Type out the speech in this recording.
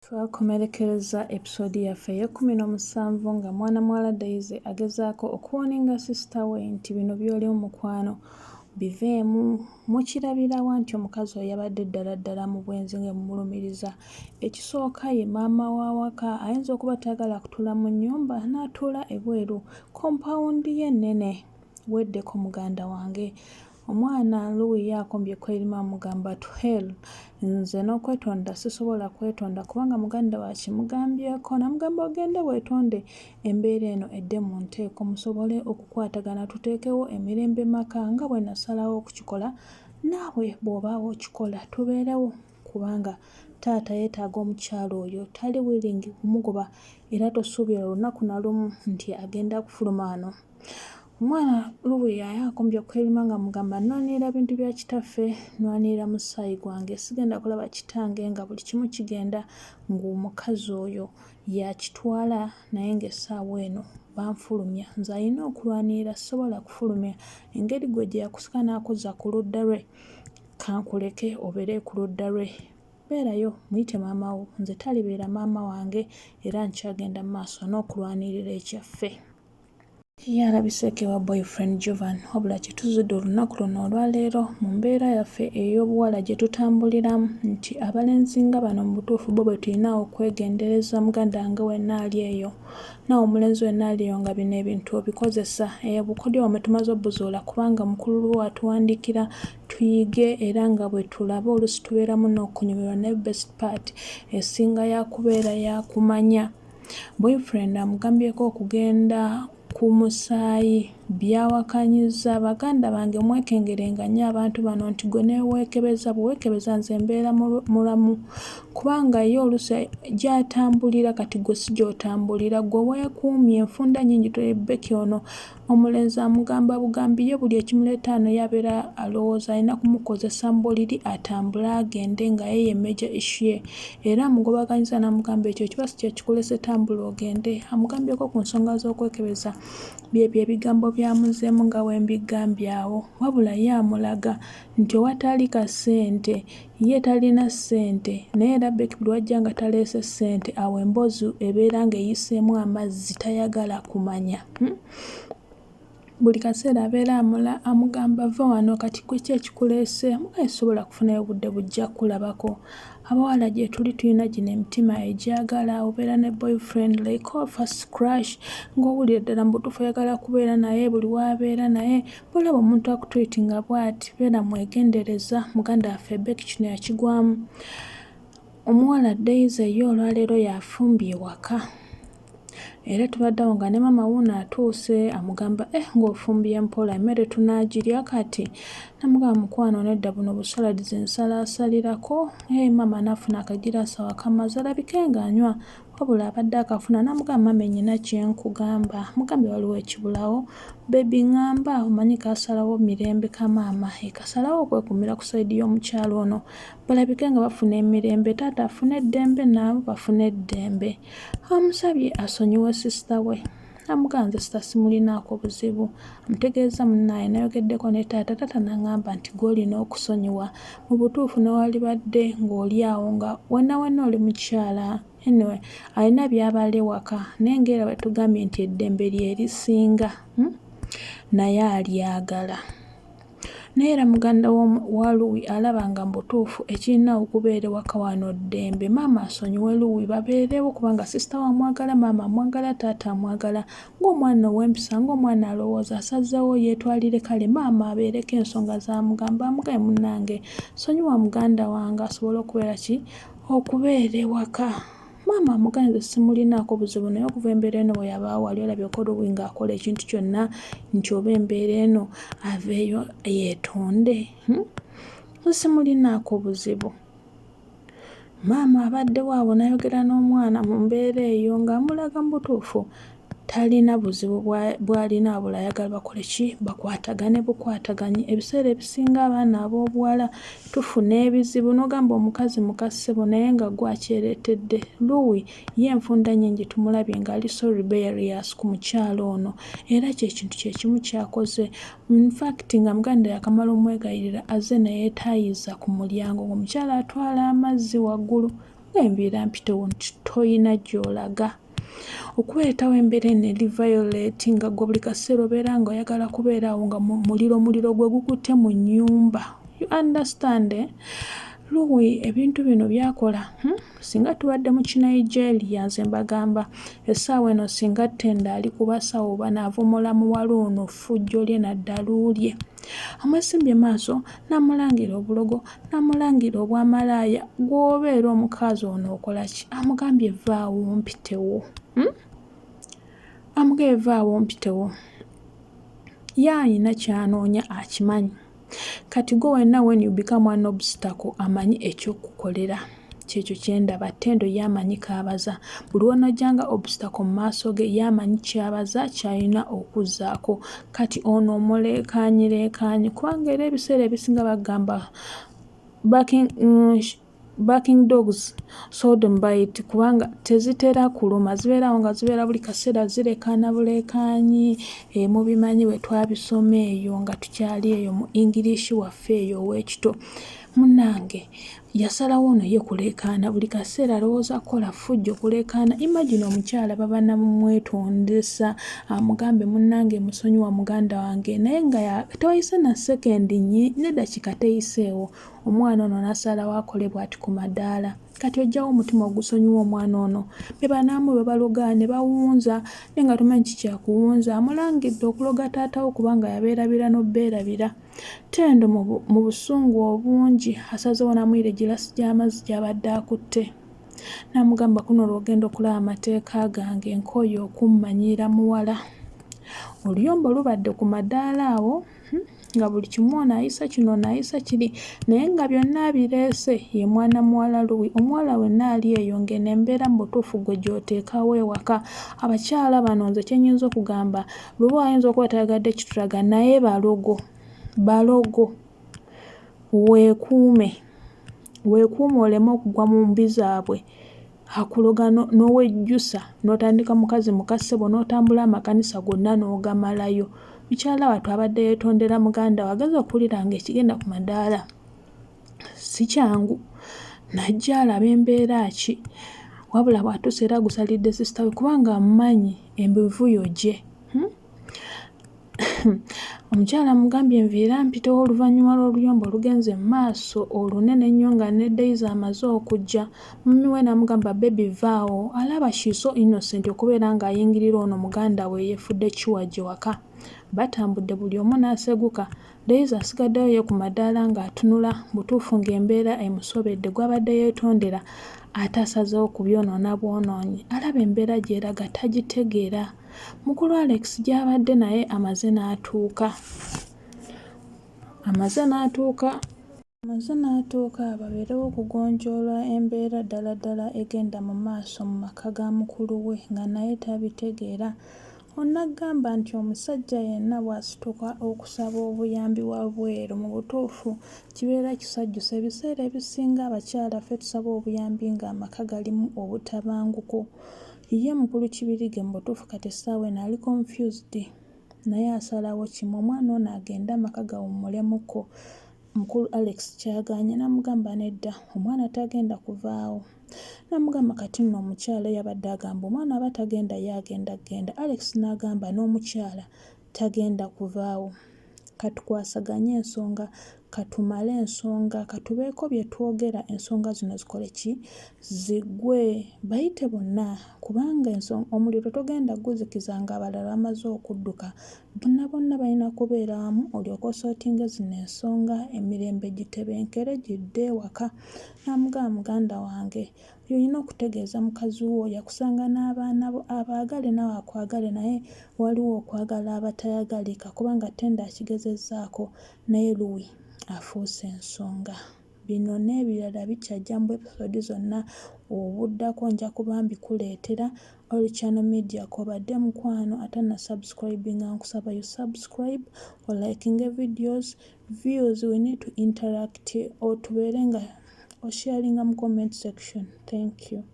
Twakomerekereza episode yaffe ey'ekkumi n'omusanvu nga mwana muwala Daisy agezaako okuwoninga sisita we nti bino by'olimu mukwano biveemu. Mukirabirawa nti omukazi oyo yabadde ddala ddala mu bwenzi nga mumulumiriza. Ekisooka ye maama w'awaka ayinza okuba tayagala kutuula mu nnyumba n'atuula ebweru. Kompawundi ye nnene. Weddeko muganda wange. Omwana Louis ye akombye kwerima amugamba to hell nze n'okwetonda sisobola kwetonda kubanga muganda we akimugambyeko n'amugamba ogende weetonde embeera eno edde mu nteeko musobole okukwatagana tuteekewo emirembe maka nga bwe nasalawo okukikola naawe bw'oba okikola tubeerewo kubanga taata yeetaaga omukyala oyo tali willing kumugoba era tosuubira lunaku na lumu nti agenda kufuluma wano. Omwana Lubuye akombye okwerima nga mugamba nnwanirira bintu bya kitaffe, nnwanirira musaayi gwange, sigenda kulaba kitange nga buli kimu kigenda ng'omukazi oyo y'akitwala naye ng'essaawa eno banfulumya. Nze alina okulwanirira sisobola kufulumya. Engeri ggwe gye yakusika n'akuzza ku ludda lwe, kankuleke obeere ku ludda lwe. Beerayo muyite maama wo, nze talibeera maama wange era nkyagenda mu maaso n'okulwanirira ekyaffe. Ye alabiseeko ewa boyfriend Jovan wabula kye tuzudde olunaku luno olwaleero mu mbeera yaffe ey'obuwala gye tutambuliramu nti abalenzi nga bano mu butuufu bo be tulina okwegendereza muganda wange wenna ali eyo naawe omulenzi wenna ali eyo nga bino ebintu obikozesa obukodyo bwammwe tumaze obuzuula kubanga mukulu wo atuwandiikira tuyige era nga bwe tulaba oluusi tubeeramu n'okunyumirwa naye best part esinga ya kubeera ya kumanya. Boyfriend amugambyeko okugenda ku musaayi by'awakanyizza. Baganda bange mwekengerenga nnyo abantu bano nti gwe neweekebeza bwe weekebeza nze mbeera mulamu kubanga ye oluusi gy'atambulira kati gwe si gy'otambulira gwe weekuumye enfunda nnyingi Becky ono Omulenzi amugamba bugambi ye buli ekimuleeta wano ye abeera alowooza alina kumukozesa mu buliri atambule agende nga ye ye major issue ye era amugobaganyizza n'amugamba ekyo ekiba si kye kikuleese tambula ogende. Amugambyeko ku nsonga z'okwekebeza byebyo ebigambo by'amuzzeemu nga bwe mbigambye awo wabula ye amulaga nti owatali kasente ye talina ssente naye era Becky buli lw'ajja nga taleese ssente awo emboozi ebeera ng'eyiseemu amazzi tayagala kumanya. Hmm? Buli kaseera abeera amula amugamba va wano kati gwe ki ekikuleese mugaye sisobola kufunayo budde bujja kukulabako. Abawala gyetuli tulina gino emitima egyagala obeera ne boyfriend like oh, first crush ng'owulira ddala mu butuufu oyagala kubeera naye buli w'abeera naye bw'olaba omuntu akutreatinga bw'ati beera mwegendereza muganda waffe Becky kino yakigwamu. Omuwala Daisy ye olwaleero y'afumbye ewaka. Era tubadde awo nga ne maama wuuno atuuse amugamba eh ng'ofumbye mpola emmere tunaagirya kati? Namugamba mukwano nedda buno busaladi ze nsalaasalirako. Eh maama n'afuna akagiraasi awo ak'amazzi alabike ng'anywa wabula abadde akafuna n'amugamba maama nnyina kye nkugamba. Mugambye waliwo ekibulawo. Bbebi ŋŋamba omanyi kaasalawo mirembe ka maama eh kasalawo okwekuumira ku sayidi y'omukyala ono balabike nga bafuna emirembe taata afune eddembe nabo bafune eddembe. Amusabye asonyiwe sisita we namugamba nze sisita simulinaako buzibu amutegeezza munnaaye nayogeddeko ne taata taata n'angamba nti gw'olina okusonyiwa mu butuufu newalibadde ng'oli awo nga wenna wenna oli mukyala anyway alina by'abala ewaka naye ng'era bwe tugambye nti eddembe lye lisinga hmm? Naye alyagala. Naye era muganda wa Louis alaba nga mu butuufu ekirina okubeera ewaka wano ddembe. Maama asonyiwe Louis babeerewo kubanga sisita we amwagala, maama amwagala, taata amwagala. Ng'omwana ow'empisa, ng'omwana alowooza asazeewo yeetwalire kale maama abeereko ensonga z'amugamba amugambe munnange sonyiwa muganda wange asobole okubeera ki? Okubeera ewaka. Maama amugambye nze simulinaako buzibu naye okuva embeera eno bwe yabaawo wali olabyeko Louis ng'akola ekintu kyonna nti oba embeera eno aveeyo yeetonde? Hmm? Nze simulinaako buzibu. Maama abaddewo awo n'ayogera n'omwana mu mbeera eyo ng'amulaga mu butuufu talina buzibu bw'alina wabula ayagala bakole ki? Bakwatagane bukwataganyi. Ebiseera ebisinga abaana ab'obuwala tufuna ebizibu n'ogamba omukazi muka ssebo naye nga ggwe akyereetedde. Louis ye enfunda nnyingi tumulabye ng'ali so rebellious ku mukyala ono era kye kintu kye kimu ky'akoze. Infact nga muganda yaakamala omwegayirira azze ne yeetaayiza ku mulyango ng'omukyala atwala amazzi waggulu. Nga enviira mpitewo nti toyina gy'olaga. Okuleetawo embeera eno eri violet nga gwe buli kaseera obeera nga oyagala kubeera awo nga muliro muliro gwe gukutte mu nnyumba. You understand, eh? Luwi ebintu bino byakola, Singa tubadde mu Kinigeria nze mbagamba essaawa eno singa Tendo ali ku basawo bano avomola muwala ono ffujjo lye na ddalu lye. Amwesimbye maaso n'amulangira obulogo n'amulangira obwamalaaya gw'obeera omukazi ono okola ki? Amugambye vvaawo mpitewo. Amugambye vvaawo mpitewo. Ye alina ky'anoonya akimanyi. Kati gwe wenna when you become an obstacle amanyi ekyokukolera. Kyekyo kyendaba Tendo ye amanyi kaabaza. Buli lw'onojja nga obstacle mu maaso ge ye amanyi kyabaza ky'alina okuzzaako. Kati ono omuleekaanyileekaanyi kubanga era ebiseera ebisinga bagamba backing, barking dogs seldom bite kubanga tezitera kuluma zibeerawo nga zibeera buli kaseera zirekaana buleekaanyi e, mubimanyi bwe twabisoma eyo nga tukyali eyo mu English waffe eyo ow'ekito munnange yasalawo ono ye kuleekaana buli kaseera alowooza kukola ffujjo kuleekaana imagine omukyala baba namumwetondesa amugambe munnange musonyiwa muganda wange naye nga tewayise na sekendi nyi neddakiika teyiseewo Omwana ono nasalawo akole bwati ku madaala. Kati ojjawa omutima ogusonyiwa omwana ono? Bebanaamu bebaloga ne bawunza naye nga tomanyi kikyakuwunza. Amulangidde okuloga taata wo kubanga yabeerabira n'obeerabira. Tendo mu busungu obungi asazeewo n'amuyiira egiraasi gy'amazzi gy'abadde akutte. N'amugamba kuno lw'ogenda okulaba amateeka gange nkooye okummanyiira muwala. Oluyombo lubadde ku madaala awo. Nga buli kimu ono ayisa kino ono ayisa kiri naye nga byonna abireese ye mwana muwala Luwi. Omuwala wenna ali eyo ng'eno embeera mu butuufu ggwe gy'oteekawo ewaka. Abakyala bano nze kye nnyinza okugamba Lubowa ayinza okuba tayagadde kitulaga naye balogo, balogo. Weekuume, weekuume oleme okugwa mu mbi zaabwe. Akuloga n'owejjusa n'otandika mukazi muka ssebo n'otambula amakanisa gonna n'ogamalayo. Mukyala wattu abadde yeetondera muganda we agenze okuwulira ng'ekigenda ku madaala si kyangu n'ajja alaba embeera ki wabula bw'atuuse era agusalidde sisita we kubanga amumanyi emivuyo gye. Hmm? Omukyala amugambye nviira mpitewo oluvannyuma lw'oluyombo olugenze mu maaso olunene ennyo nga ne Daisy amaze okujja. Mummy we n'amugamba baby vaawo alaba she so innocent okubeera ng'ayingirira ono muganda we eyeefudde kiwagi waka. Batambudde buli omu n'aseguka. Daisy asigaddeyo ye ku madaala ng'atunula butuufu ng'embeera emusobedde gw'abadde yeetondera ate asazeewo kubyonoona bwonoonyi. Alaba embeera gy'eraga tagitegeera. Mukulu Alex gy'abadde naye amaze n'atuuka. Amaze n'atuuka. Amaze n'atuuka babeerewo okugonjoola embeera ddala ddala egenda mu maaso mu maka ga mukulu we nga naye tabitegeera. Ono agamba nti omusajja yenna bw'asituka okusaba obuyambi wabweru mu butuufu kibeera kisajjusa. Ebiseera ebisinga abakyala ffe tusaba obuyambi ng'amaka galimu obutabanguko. Ye mukulu Kibirige mubutuufu kati essaawa eno ali confused naye asalawo kimu omwana ono agende amaka gawummulemuko. Mukulu Alex kyagaanye namugamba nedda omwana tagenda kuvaawo. Namugamba kati nno omukyala yabadde agamba omwana aba tagenda ye agenda kugenda. Alex n'agamba n'omukyala tagenda kuvaawo. Katukwasaganye ensonga, katumale ensonga, katubeeko bye twogera ensonga zino zikole ki? Ziggwe. Bayite bonna kubanga omuliro togenda kuguzikiza ng'abalala bamaze okudduka. Bonna bonna balina kubeera wamu olyoke osootinge zino ensonga emirembe gitebenkere gidde ewaka. N'amugamba muganda wange Olina okutegeeza mukazi wo yakusanga n'abaana bo abaagale naawe akwagale naye waliwo okwagala abatayagalika kubanga Tendo akigezezzaako naye Louis afuuse ensonga. Bino n'ebirala bikyajja mu episode zonna obuddako nja kuba mbikuleetera. All Channel Media kw'obadde mukwano atannasubscribinga nkusaba you subscribe, olikinge videos, views we need to interact or tubeere nga osharinga mu comment section. Thank you.